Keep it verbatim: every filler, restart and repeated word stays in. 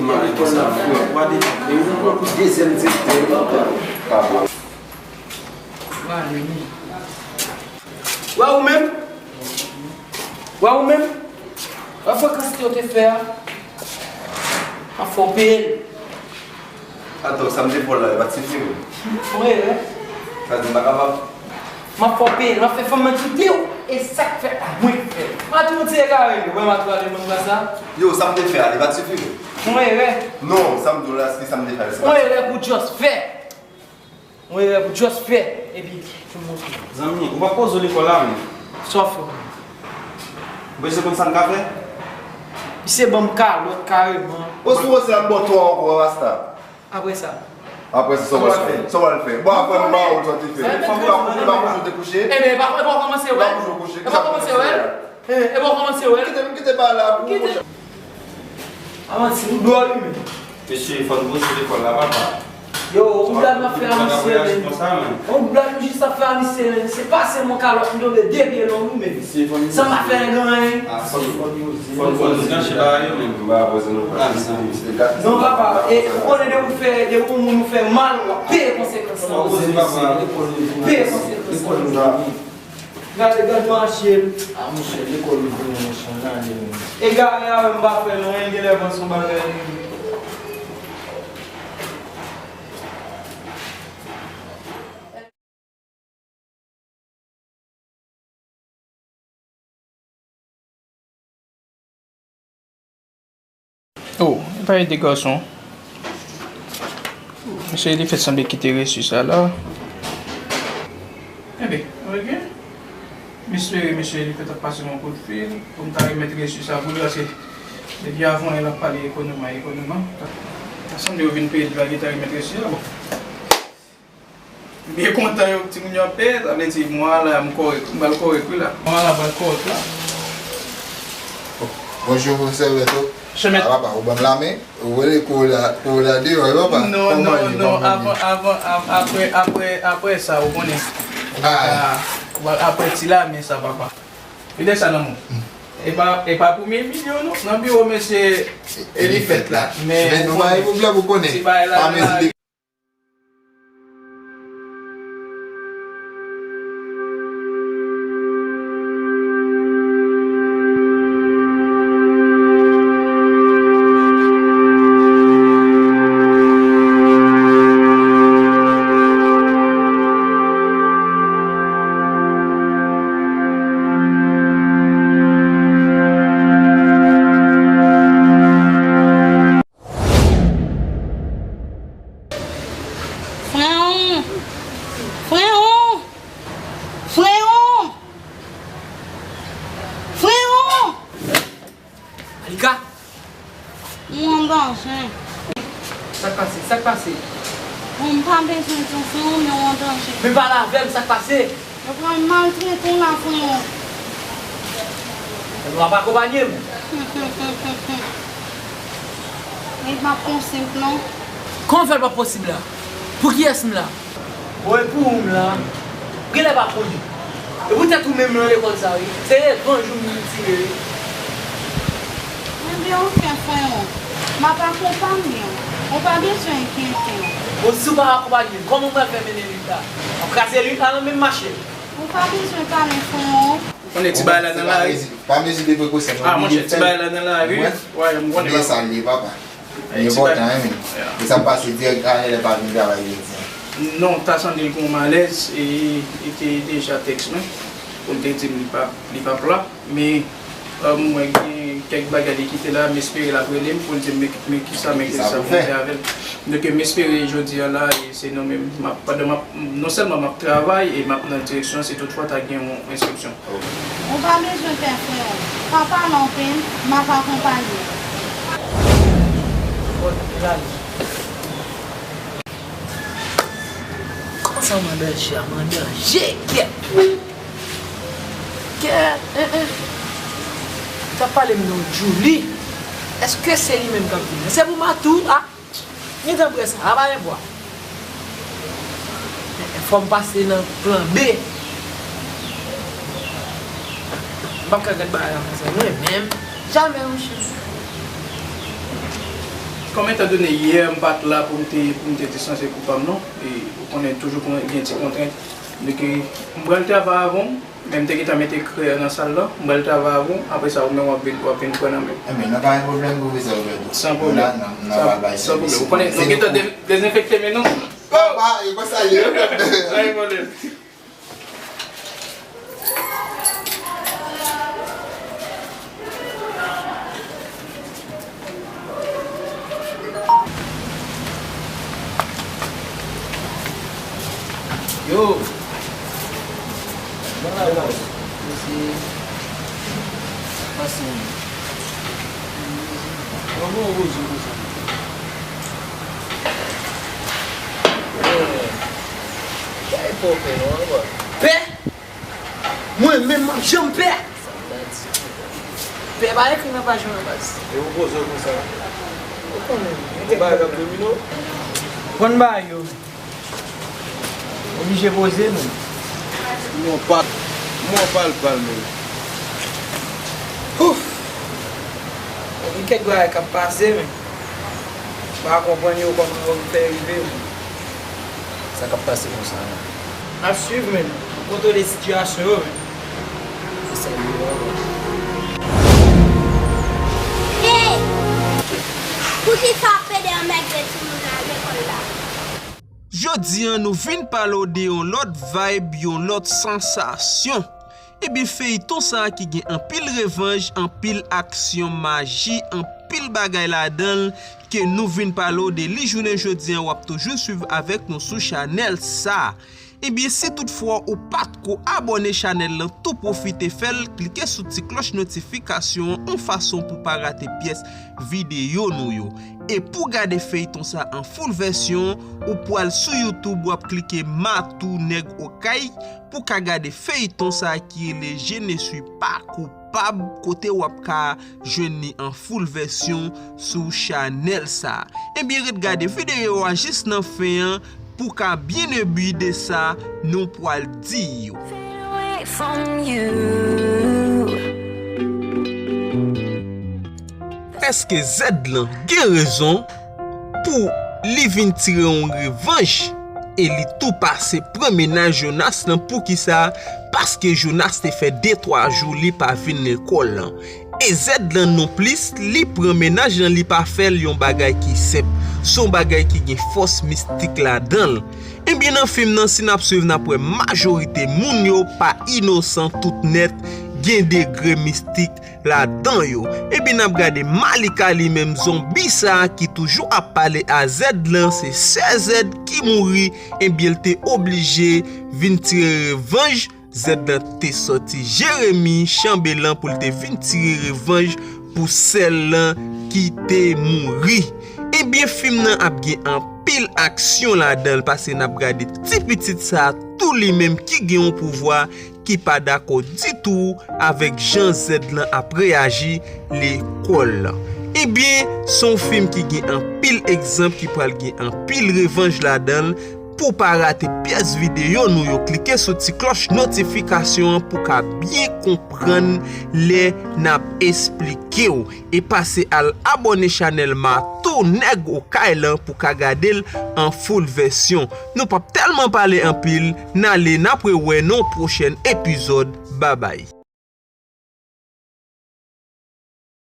Lekòl la fou, w a detan. E ou pran pou dezyèm direktè, papa. W a ale, wi. W a ou menm? W a ou menm? W a fè kantite w te fè a? M ap fè w peye l. Atò, sa m te fè w la, li pa t sifi menm? Fè w erè. Sa di m pa kapab? M ap fè w peye l, m ap fè fanm nan kite w. E sa k fèt la, mwen k fè l. M a tou ti egare, yo, wè m a tou ale bann plas la. Yo, sa m te fè a, li pa t sifi menm? Fè w erè. Non, sa m di w la, se sa m te fè a, se pa... Fè w erè pou just fè. Yon erè pou just fè, epi pou montre. Zanmi, ou pa poze w lekòl la menm. Sa w fè? Ou bezwen konn sa m ka fè? Misye ban m kalòt kareman. Ou sou wòz la m ba w twa ankò, rasta. Apre sa? Apre sa, sa w pral fè? Sa w pral fè? Bon, apre m ba w sa w te fè. Ou pa koujou te kouche? Ebyen, e pa, e pa kòmanse, wè. Ou pa koujou kouche. E pa kòmanse, wè. Eh, e bon, kòmanse, wè. Kite m, kite bagay la pou ou, monchè. A manti, ou dwòl, wi, men. Mesye, fò n poze lekòl la, papa. Yo, ou blag m ap fè a misye, men. Ou blag m jis ap fè a misye, men. Se pase m yon kalòt, m tonbe de pye long, wi, men. San m pa fè nèg anyen. Fò n poze, fò n poze, fò n poze, fò n poze, fò n poze, fò n poze, fò n poze. Non, papa, e, ou konnen depi ou fè, depi yon moun ou fè mal, w ap peye konsekans lan. Fò n poze, papa. Peye konsekans lan. Gade, gade mache l. A, monchè, lekòl ouvri, monchè, n ale, men. Egare a menm pa fè l anyen, genlè van s on bagay li ye. Oh, e pa ede gason. Mesye Elifèt sanble kite resi sa la. Enben, ok. M espere mesye Elifèt ap pase m yon kout fil pou m ta remèt resi sa pou li, paske depi avan yè l ap pale ekonoman, ekonoman. Ta sanble yo vin peye l, yo ta remèt resi a, bon. M byen kontan yo, timoun yo ap peye, sa vle di mwa la, m kòrèk, m pral kòrèk wi la. Mwa la pral kòrèk la. Bonjou, pwofesè Bèto. Chèmèt. A papa, ou ban m lamen? Ou rele kou la, kou la deyò, wi papa. Non, non, non, avan, avan, av-, apre, apre, apre sa, ou konnen. Ah. Ou pral, ou pral apre ti lamen sa, papa. Ou de sa nan men w. E pa, e pa premye milyon, non. Nan biwo mesye Elifèt la. Men, men nou pa gen pwoblèm, ou konnen. Ti bagay la, pa mezi de Freyon! Freyon! Freyon! Freyon! Alika! Ou an danje. Sa k pase? Sa k pase? Bon, m pa bezwen di w, Freyon, men ou an danje. Men pale avè m, sa k pase? Yo pral maltrete w la, Freyon. Ebyen w ap akonpanye m? Li p ap posib, non. Kòman fè l p ap posib la? Pou kiyès m la? Bon, e pou ou m la? Ou genlè pa konnen. E poutèt ou menm nan lekòl sa, wi. Se revanj ou m vin tire, wi. Ebyen, ok, Freyon. M ap akonpanye w. Ou pa bezwen enkyete w. Bon, si w pa akonpanye m, kòman w pral fè mennen lit la? W ap kraze lit la nan men m, machè. Ou pa bezwen pale, Freyon. Ou konnen ti bagay la nan lari. Pa mezi de prekosyon, non. Ah, monchè, ti bagay la nan lari. Wè, m konnen. Men sa l ye, papa. Li enpòtan, wi. E sa k pase dirèk a lè pa vin travay jodi a. Non, ta sanble l gen yon malèz e li te deja tèks mwen pou l te di m li pa, li p ap la. Men, euh, mwen gen kèk bagay li kite la, m espere l ap rele m pou l di m men, men kisa, men kisa pou m fè avè l. Donk, m espere jodi a la, e se nou menm, m ap, pandan m ap, non sèlman m ap travay e m ap nan direksyon, si toutfwa ta gen yon enskripsyon. Ou pa bezwen pè, frè. Pa pale anpil, m ap akonpanye w. Kòman sa, mandan J a, mandan J, kè, kè, eh, eh. T ap pale m nan Djouly. Èske se li menm k ap vini? Se pou Matou, a? Gentan prè sa, a pa gen bwa. Fò m pase nan plan B. M p ap ka gad bagay la konsa. Mwen menm, jamè, monchè. Comme étant donné yè m pa t la pou m te, pou m te distanse koup pa m non, e ou konnen toujou kon-, gen ti kontrent. Donk, e, m pral travay avè w, men m te gentan mete krè nan sal la, m pral travay avè w, apre sa ou menm w ap vin, w ap vin pran nan men m. Enben, nan pa gen pwoblèm, pwofesè Roberto. San pwoblèm. Nou la, n ap, n ap bay sèvis. San pwoblèm. Ou konnen, nou gentan de-, dezenfekte men nou. Papa, e konsa li ye. Pa gen pwoblèm. Yo! Mwen la, bòs. Mesye, pase yon. Mwen bon rezo konsa. Kay pòpè non, anba. Pè! Mwen menm m ap janm pè! Pè pa ekri nan paj mwen baz. E ou poze w konsa. Ou konnen. Ou bay l ap domine w. Konn ba yo. Oblije poze nou. Mwen pa, mwen pa l pral menm. Ouf! Gen kèk bagay k ap pase men. M pa konprann yo kòman yo fè rive men. Sa k ap pase konsa menm? N ap swiv men. N ap kontwole sitiyasyon yo men. Se sa yo ye la. Hey! Poukisa w ap pede anmède timoun nan lekòl la? Jodi a, nou vin pale w de yon lòt vibe, yon lòt sansasyon. Ebyen, feyton sa a ki gen anpil revanj, anpil aksyon, maji, anpil bagay ladan l, ke nou vin pale w de li jounen jodi a, w ap toujou swiv avèk nou sou chanèl sa a. Ebyen, si toutfwa ou pa t ko abòne chanèl lan, tou pwofite fè l, klike sou ti klòch notifikasyon an, yon fason pou w pa rate pyès videyo nou yo. E pou gade feyton sa an full vèsyon, ou pwal sou YouTube, w ap klike Matou Nèg Okay pou ka gade feyton sa ki rele Je ne suis pas coupable, kote w ap ka jwenn li an full vèsyon sou chanèl sa. Ebyen, ret gade videyo a jis nan fen an pou ka byen ebi de sa nou pwal di yo. Fade away from you. Èske Zèd lan gen rezon pou li vin tire yon revanj e li tou pase pran mennaj Jonas lan? Poukisa? Paske Jonas te fè de twa jou li pa vin lekòl lan. E Zèd lan nonplis, li pran mennaj lan, li pa fè l yon bagay ki senp. Se yon bagay ki gen fòs mistik ladan l. Ebyen, nan fim nan, si n ap swiv, n ap wè majorite moun yo pa inosan tout nèt, gen degre mistik ladan yo. Ebyen, n ap gade Malika li menm, zonbi sa a ki toujou ap pale a Zèd lan, se sè Zèd ki mouri, ebyen, l te oblije vin tire revanj. Zèd lan te sòti Jeremi Chanbelan pou l te vin tire revanj pou sè l lan ki te mouri. Ebyen, fim nan ap gen anpil aksyon ladan l, paske n ap gade ti pitit sa a tou li menm ki gen yon pouvwa ki pa dakò ditou avèk jan Zèd lan ap reyaji lekòl lan. Ebyen, se yon fim ki gen anpil egzanp, ki pral gen anpil revanj ladan l. Pou w pa rate pyès videyo nou yo, klike sou ti klòch notifikasyon an pou w ka byen konprann lè n ap esplike w. E pase al abòne chanèl Matou Nèg Okay lan pou w ka gade l an full vèsyon. Nou p ap tèlman pale anpil, n ale, n ap rewè nan yon pwochèn epizòd. Babay.